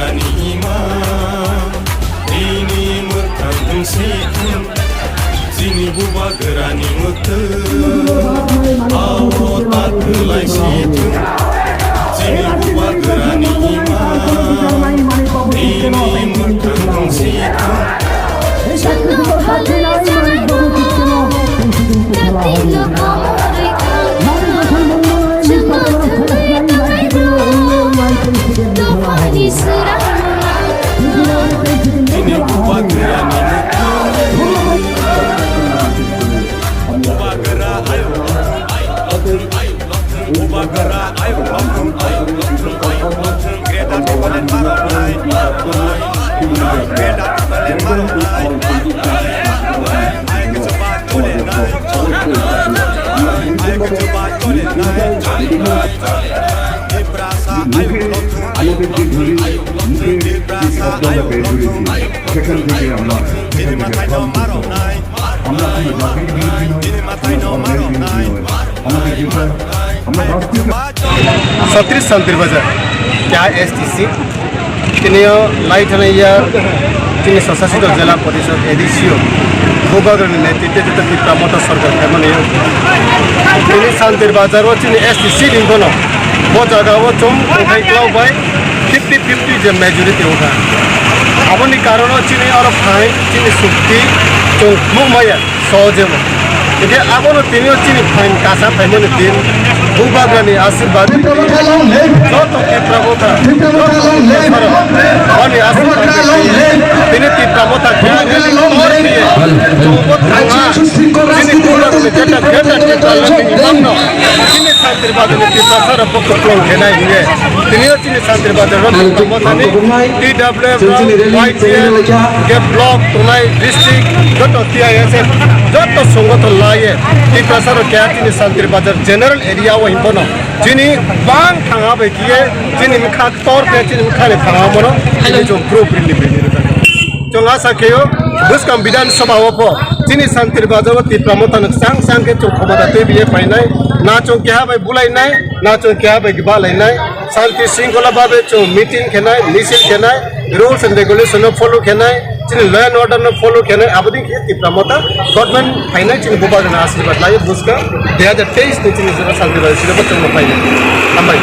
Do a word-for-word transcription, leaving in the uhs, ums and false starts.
Ani ima, ini mwkhang tungsi thung, chini bubagrani mwkhang, abo ta kwlai si thung, chini bubagrani ima, ini mwkhang tungsi thung. মুখে আমাদের যে ধরি, মুখে যে শব্দ আমরা বের করেছি, সেখান থেকে আমরা, সেখান থেকে ফল পেতে হবে। আমরা কোনো জাতির বিরোধী নই, কোনো ধর্মের বিরোধী নই। আমাদের যেটা, আমরা রাষ্ট্রীয় Sotris Santir Bazar, keha S T C, tini o lai thani ya, tini Swachhasito Jela Porishod, A D C o, Bubagrani netritwe tei Tipra Motha Sarkar khaimani o. Tini Santir Bazar o chini S T C ni bono, bo jaga o chwng kwthai kwlao bai fifty fifty je majority wngkha. Aboni karon o chini oro phain, chini sukti, chwng mung maya. Sojemo. Hingke abono tini o chini phain kasa phaimani din, Bubagrani asirbat, joto Tipra Motha, joto Tiprasarok, ani asirbat, tini Tipra Motha khe, chini Bubagrani jeta, jeta Tipra Motha ni imamno, chini Santir Bazarni Tiprasarok bokol klong khenai hingke, tini o chini Santir Bazar o Tipra Mothani T W F rok, Y T F, hingke block, tongnai district, joto T I S F, joto songothon laiye, Tiprasarok keha chini Santir Bazar general area o himbono. Chini bang thangha bai kiye, chini mkha tor khe, chini mkha ni thangha mono, chini chwng group rili bini rwkha. Chwng asa kheyo, bwskang Bidhan Sabha o pho, chini Santir Bazar o Tipra Motha no chang chang khe chwng khobada tei biye painai, na chwng keha bai bulainai, na chwng keha bai gba lainai, Santi Singhola babe chwng meeting khenai, misil khenai, rules and regulation no follow khenai, chini law and order no follow khenai, aboni khe Tipra Motha government phainai chini Bubagrani asirbat lai bwskang dui hajar teis ni chini jora Santi Bazar sini bo chwng no phainai. Hambai.